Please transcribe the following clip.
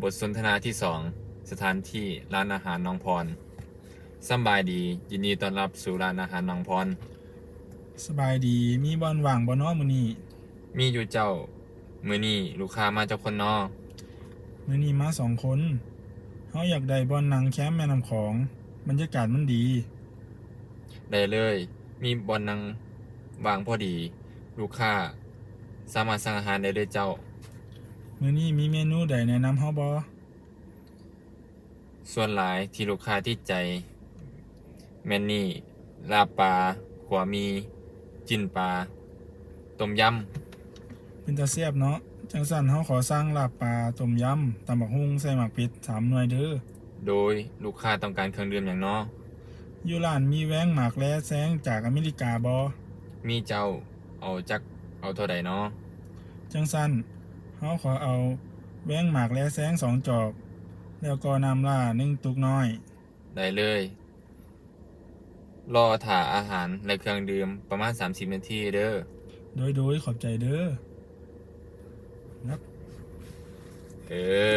ບົດສົນທະນາທີສອງ ສະຖານທີ່ ຮ້ານອາຫານໜອງພອນ. ສຳບາຍດີ, ຍິນດີຕ້ອນຮັບສູ່ຮ້ານອາຫານໜອງພອນ. ສະບາຍດີ, ມີບ່ອນວ່າງບໍ່ນໍມື້ນີ້? ມີຢູ່ເຈົ້າ. ມື້ນີ້ລູກຄ້າມາຈັກຄົນນໍ? ມື້ນີ້ມາສອງຄົນ. ເຮົາຢາກໄດ້ບ່ອນນັ່ງແຄມແມ່ນ້ຳຂອງ, ບັນຍາກາດມັນດີ. ໄດ້ເລີຍ, ມີບ່ອນນັ່ງວ່າງພໍດີ, ລູກຄ້າສາມາດສັ່ງອາຫານໄດ້ເລີຍເຈົ້າ. ມື້ນີ້ມີເມນູໃດແນະນຳເຮົາບໍ່? ສ່ວນຫຼາຍທີ່ລູກຄ້າຕິດໃຈແມ່ນນີ້ ລາບປາ, ຂົ້ວໝີ່, ຈີນປາ, ຕົ້ມຍຳ. ເປັນຕາແຊບເນາະ. ຈັ່ງຊັ້ນເຮົາຂໍສັ່ງລາບປາ, ຕົ້ມຍຳ, ຕຳບັກຫຸ່ງໃສ່ໝາກເຜັດສາມໜ່ວຍເດີ້. ໂດຍ, ລູກຄ້າຕ້ອງການເຄື່ອງດື່ມຫຍັງນໍ? ຢູ່ຮ້ານມີແວງໝາກແລແຊງຈາກອາເມລິກາບໍ່? ມີເຈົ້າ. ເອົາຈັກ ເອົາເທົ່າໃດນໍ? ຈັ່ງຊັ້ນເຮົາຂໍເອົາແວງໝາກແລແຊງສອງຈອກ ແລ້ວກໍນ້ຳຫຼ້າໜຶ່ງຕຸກນ້ອຍ. ໄດ້ເລີຍ. ລໍຖ້າອາຫານ ແລະ ເຄື່ອງດື່ມປະມານສາມສິບນາທີເດີ້. ໂດຍ, ໂດຍ, ຂອບໃຈເດີ້. ເອີ.